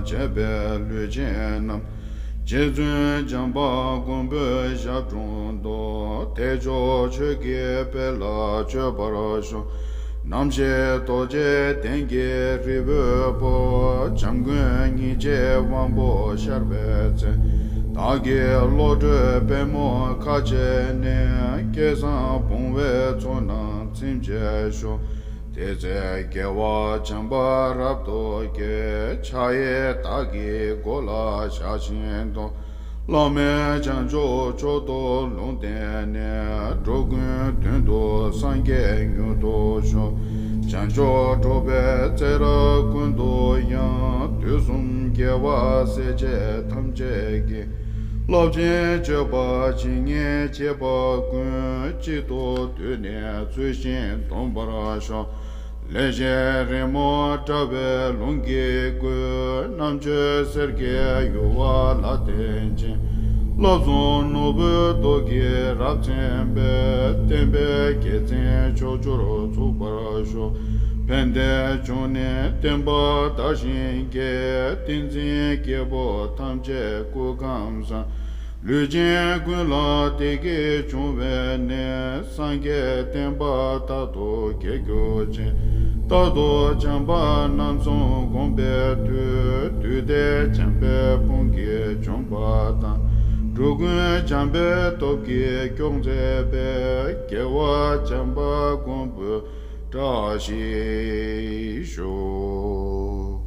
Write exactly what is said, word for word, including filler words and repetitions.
བྱས་པའི་ལུས་ཅན་རྣམས། རྗེ་བཙུན་བྱམས་པ་མགོན་པོའི་ཞབས་དྲུང་དུ། དལ་འབྱོར་ཆོས་ཀྱི་དཔལ་ལ་སྤྱོད་པར་ཤོག། རྣམ་ཤེས་རྡོ་རྗེ་གདན་གྱི་རི་བོའི་སྤོ། འཇམ་མགོན་ཉིད་ཀྱི་དབང་པོ་ཤར་བའི་ཚེ། བདག་གི་བློ་གྲོས་པད་མོ་ཁ་ཕྱེ་ནས། སྐལ་བཟང་བུང་བའི་ཚོགས་རྣམས་ཚིམ་བྱེད་ཤོག། དེ་ཚེ་རྒྱལ་བ་བྱམས་པ་རབ་ཏུ་རྒྱས། ཕྱག་གཡས་བདག་གི་མགོ་ལ་བཞག་བཞིན་དུ། བླ་མེད་བྱང་ཆུབ་མཆོག་ཏུ་ལུང་བསྟན་ནས། འགྲོ་ཀུན་མདུན་དུ་སངས་རྒྱས་མྱུར་དུ་ཤོག། བྱང་ཆུབ་འགྲོ་བའི་རྩེ་རབ་ཀུན་ཏུ་ཡང་། དུས་གསུམ་རྒྱལ་བ་སྲས་བཅས་ཐམས་ཅད་ཀྱིས། རླབས་ཆེན་སྤྱོད་པ་ཇི་སྙེད་བྱེད་པ་ཀུན། གཅིག་ཏུ་བསྡུས་ནས་ཚུལ་བཞིན་འདོམས་པར་ཤོག། ལེགས་བཤད་རི་མོ་བཀྲ་བའི་ལུང་གི་སྒོས། རྣམ་དཔྱོད་གསེར་གྱི་ཡུ་བ་ལ་བརྟེན་ཅིང་། བསླབ་གསུམ་ནོར་བུའི་མདོག་གིས་རབ་མཚན་པའི། བསྟན་པའི་རྒྱལ་མཚན་ཕྱོགས་བཅུར་ཚུགས་པར་ཤོག། ཕན་བདེའི་འབྱུང་གནས་བསྟན་པ་དར་ཞིང་རྒྱས། བསྟན་འཛིན་སྐྱེས་བུ་ཐམས་ཅད་སྐུ་ཁམས་བཟང་། ལུས་ཅན་ཀུན་ལ་བདེ་སྐྱིད་འབྱུང་བའི་གནས། སངས་རྒྱས་བསྟན་པ་རྟག་ཏུ་རྒྱས་གྱུར་ཅིག། རྟག་ཏུ་བྱམས་པ་རྣམ་གསུམ་བསྒོམ་པའི་མཐུས། དུས་མཐའི་བྱམས་པའི་དཔུང་གིས་འཇོམས་པ་དང་། འགྲོ་ཀུན་བྱམས་པའི་སྟོབས་ཀྱིས་སྐྱོང་མཛད་པའི། རྒྱལ་བ་བྱམས་པ་མགོན་པོའི་བཀྲ་ཤིས་ཤོག།